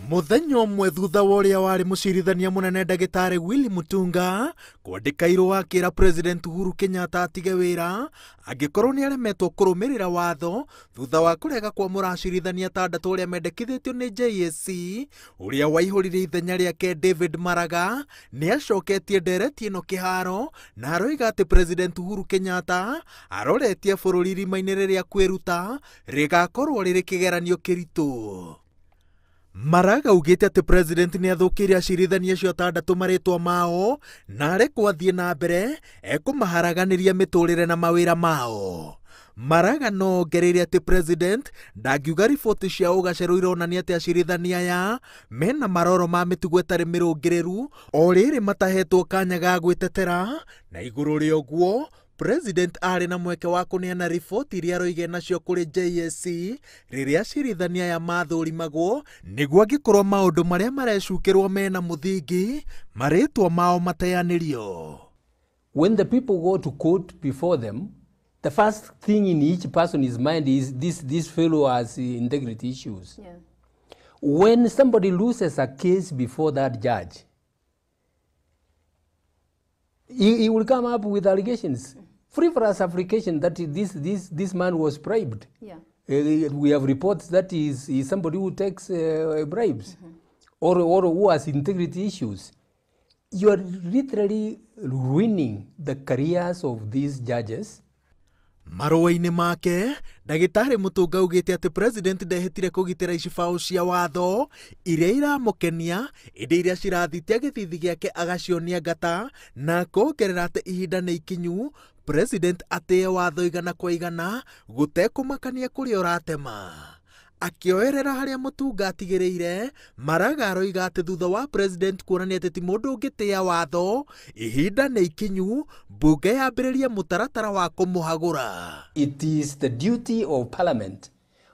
Mũthenya ũmwe thutha wa ũrĩa warĩ mũcirithania mũnene ndagĩtarĩ Willy Mutunga kwandĩka irũa akĩra President Uhuru Kenyatta atige wĩra angĩkorwo nĩ aremetwo kũrũmĩrĩra watho thutha wa kũrega kwamũra acirithania atandatũ arĩa mendekithĩtio nĩ JSC, ũrĩa waihũririe ithenya rĩake David Maraga nĩ acoketie ndereti ĩno kĩharo na aroiga atĩ President Uhuru Kenyatta aroretie bũrũri irima-inĩ rĩrĩa kwĩruta rĩgakorwo rĩrĩ kĩgeranio kĩritũ. Maraga augĩte atĩ president nĩ athũkĩire acirithania acio atandatũ marĩtwa mao na arekwo athiĩ na mbere ekũmaharaganĩria mĩtũrĩre na mawĩra mao. Maraga no ongereire atĩ president ndangiuga riboti cia ũgacerũ ironania atĩ acirithania aya mena maroro ma mĩtugo ĩtarĩ mĩrũngĩrĩru o rĩrĩ matahetwo kanya ga gwĩtetera, na igũrũ rĩa ũguo president arĩ na mweke wa kũneana riboti iria aroiga nacio kũrĩ JSC rĩrĩa acirithania aya mathũrimagwo nĩguo angĩkorwo maũndũ marĩa marecukĩrwo mena mũthingi marĩtwa mao mateanĩrio. When the people go to court before them, the first thing in each person's mind is this fellow has integrity issues. Yeah. When somebody loses a case before that judge, he will come up with allegations, frivolous application that this man was bribed. Yeah. We have reports that he's somebody who takes bribes, or who has integrity issues. You are literally ruining the careers of these judges. Marũa-inĩ make, ndagĩtarĩ Mutunga augĩte atĩ president ndehĩtire kũgitĩra icibaũ cia watho iria iramũkenia ĩndĩ iria cirathitia gĩthithi gĩake agacionia ngata, na akongerera atĩ ihinda nĩ ikinyu president atĩe watho igana kwa igana gũtekũmakania kũrĩa ũratema. Akĩoerera harĩa Mutunga atigĩrĩire, Maraga aroiga atĩ thutha wa president kuonania atĩ ti mũndũ ũngĩtĩa watho, ihinda nĩ ikinyu mbunge yambĩrĩrie mũtaratara wa kũmũhagũra. It is the duty of parliament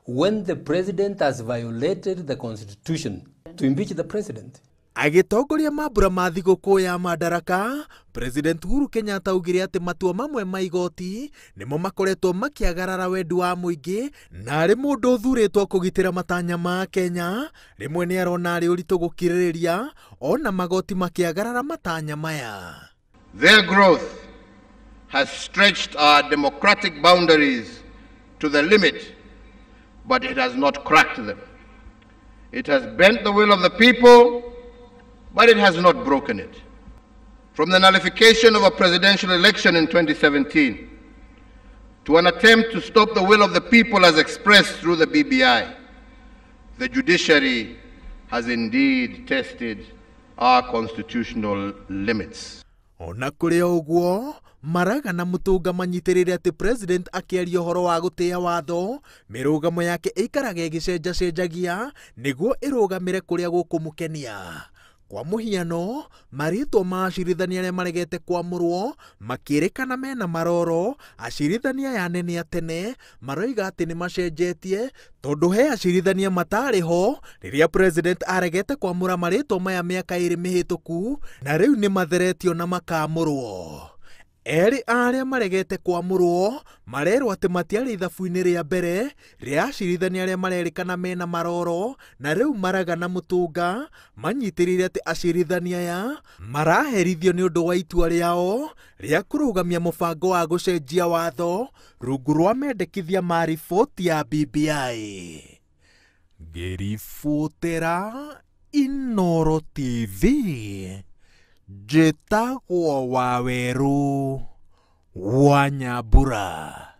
when the president has violated the constitution to impeach the president. Agĩtongoria mambura ma thigũkũ ya Madaraka, President Uhuru Kenyatta augire atĩ matua mamwe ma igoti nĩmo makoretwo makĩagarara wendi wa mũingĩ, na arĩ mũndũ ũthurĩtwo kũgitĩra matanya ma Kenya, rĩmwe nĩ arona arĩ ũritũ gũkirĩrĩria ona magoti makĩagarara matanya maya. Their growth has stretched our democratic boundaries to the limit, but it has not cracked them. It has bent the will of the people, but it has not broken it. From the nullification of a presidential election in 2017 to an attempt to stop the will of the people as expressed through the BBI, the judiciary has indeed tested our constitutional limits. Ona kũrĩ o ũguo, Maraga na Mutunga manyitĩrĩire atĩ president akĩaria ũhoro wa gũtĩa watho, mĩrũgamo yake ĩikaraga ĩgĩcenjacenjagia nĩguo ĩrũgamĩre kũrĩa gũkũmũkenia. Kwa mũhiano, marĩtwa ma acirithania arĩa maregete kwamũrwo makĩrĩkana mena maroro, acirithania aya anene a tene maroiga atĩ nĩ macenjetie tondũ he acirithania matarĩ ho rĩrĩa president aregete kwamũra marĩtwa maya mĩaka ĩrĩ mĩhĩtũku na rĩu nĩ matheretio na makamũrwo. Erĩ arĩa maregete kwamũrwo marerwo atĩ matiarĩ ithabu-inĩ rĩa mbere rĩa acirithania arĩa marerĩkana mena maroro, na rĩu Maraga na Mutunga manyitĩrĩire atĩ acirithania aya maraherithio nĩ ũndũ wa itua rĩao rĩa kũrũgamia mũbango wa gũcenjia watho rungu rwa mendekithia ma riboti ya BBI. Ngĩribotera Inooro TV, njĩtagwo Wawerũ wa Nyambura.